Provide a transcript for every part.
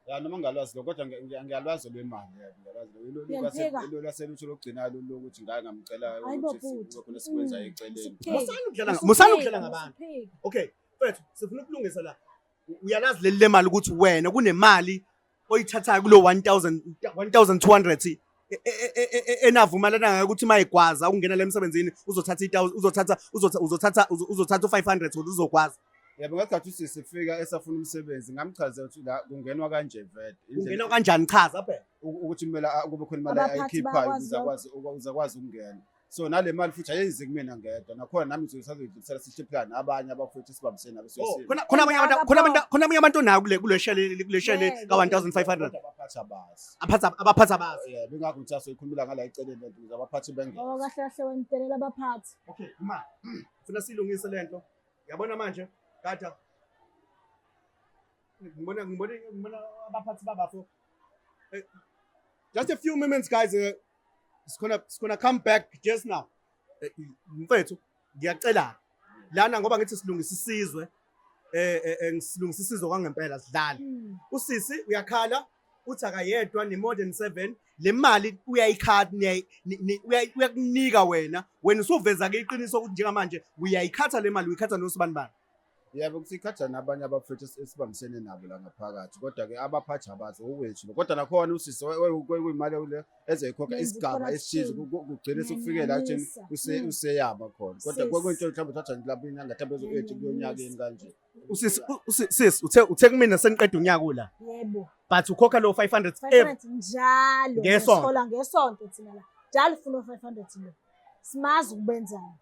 Ya, noma ngingalwazi lo, kodwa ngiyalwazi olwemali, yebo, ngiyalwazi lo. Uyalipheka? Lolu lwaselutho lokugcina lolu lokuthi ngake ngamcela Hayi bo, ukuthi bhuti. kube khona esikwenza eceleni. Usuphika. Musani ukudlala ngabantu. Usuphika. Okay, mfethu, sifuna ukulungisa la. Uyalazi leli lemali ukuthi wena kunemali oyithathayo kulo 1000 1200 enavumelana ngayo ukuthi mayigwaza ukungena le emsebenzini uzothatha i1000 uzothatha uzothatha uzothatha u500 ukuthi uzogwaza. Yebo, ngesikhathi usisi efika esafuna umsebenzi, ngamchazela ukuthi la kungenwa kanje vele. Kungenwa kanjani? Chaza phela. Ukuthi kumele kube khona imali Abaphathi ayikhiphayo bayakwazi ukuze lokho. akwazi ukungena. So nale mali futhi ayenzi kumina ngedwa, nakhona nami ngizoyidlulisela sihlephulane nabanye abafowethu esibambisene nabo. Oh, khona abanye abantu, khona abanye abantu onayo kule shele Ngeke. ka 1500. Kodwa abaphathi abazi. Abaphathi abazi. Yebo, ingakho ngithi asoyikhulumela ngala eceleni lento ukuze abaphathi bengene. Oh, kahle kahle wena udelela abaphathi. Okay, ma. Funa silungise lento. Yabona manje, kade ngibona abaphathi babafo. Just a few moments, guys. It's gonna come back just now. Mfethu, ngiyacela lana ngoba ngithi silungisa isizwe, ngisilungisa isizwe kwangempela sidlala. Usisi uyakhala, uthi akayedwa, ni more than 7. Le mali uyayikhadi, uyakunika wena. Wena usuveza ke iqiniso ukuthi njengamanje uyayikhatha le mali, uyikhatha nosibani bani? Yebo, kusikhatha nabanye abafethu esibambisene nabo la ngaphakathi, kodwa-ke abaphathi abazi okwethu lo. Kodwa nakhona usisi kuyimali le ezoyikhokha Nenza isigaba esithize i-corruption. kugcine sekufike la ekutheni Niyanyanyisa. useyaba khona, kodwa Sis. kwakuyinto mhlawumbe uthatha nje lapho inyanga mhlawumbe ezo-8 kuyonyakeni kanje. Usisi, sis, uthe kumina seniqeda unyaka ula. Yebo. But ukhokha lo 500 every 500 njalo. Ngesonto. Sithola ngesonto thina la. Njalo ufuna 500 lo. Simazi ukubenzani.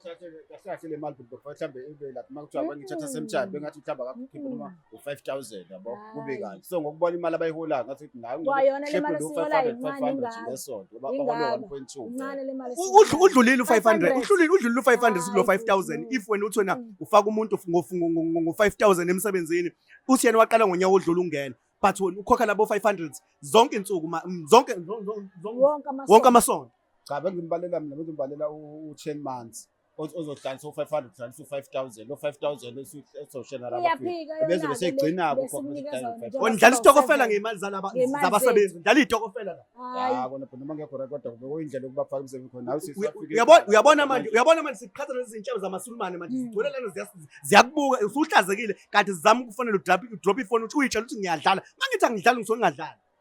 Kahle kahle le mali bhuti, mhlawumbe ibe like uma kuthiwa bengithatha same time, bengathi mhlawumbe akakukhiphe noma u-5,000, yabo, kube Hhayi. kanje. So ngokubona imali abayiholayo, ngathi ukuthi nayo Kwayona le mali lo esiyiholayo 500 incane 500 ingaka. ngesonto Ingaka. bahole 1.2. Incane le mali. Udlulile u-500. 500. Udlulile u-500 kulo Hayi, 5000. no. If wena uthi wena ufaka umuntu ngo-5000 emsebenzini, uthi yena waqala ngonyaka odlula ungena, but wena ukhokha labo 500 zonke insuku zonke Wonke amasonto. Wonke amasonto. Cha, bengimbalela mina, bengimbalela u-10 months ozohlanganisa u-500, hlanganisa u-5,000, lo 5,000 ezoshena laba. Uyaphika. Bezobe seyigcina-ke ukhokha Besinikeza bese wona njengoba Wena udlala isitokofela sibawu-seven. ngey'mali zalaba Ngey'mali zabasebenzi, udlala iy'tokofela la. Hhayi. Ya, kona noma ngekho right, kodwa bekuyindlela yokubafaka emsebenzini khona nawe sisi wafika Uyabona manje siqhatha lezi zintsha zamasulumane manje. Zigcwele lana, ziyakubuka usuhlazekile, kanti zizama ukufonela, udrop ifoni, uthi uyitshela ukuthi ngiyadlala. Uma ngithi angidlali, ngisuke ngingadlali.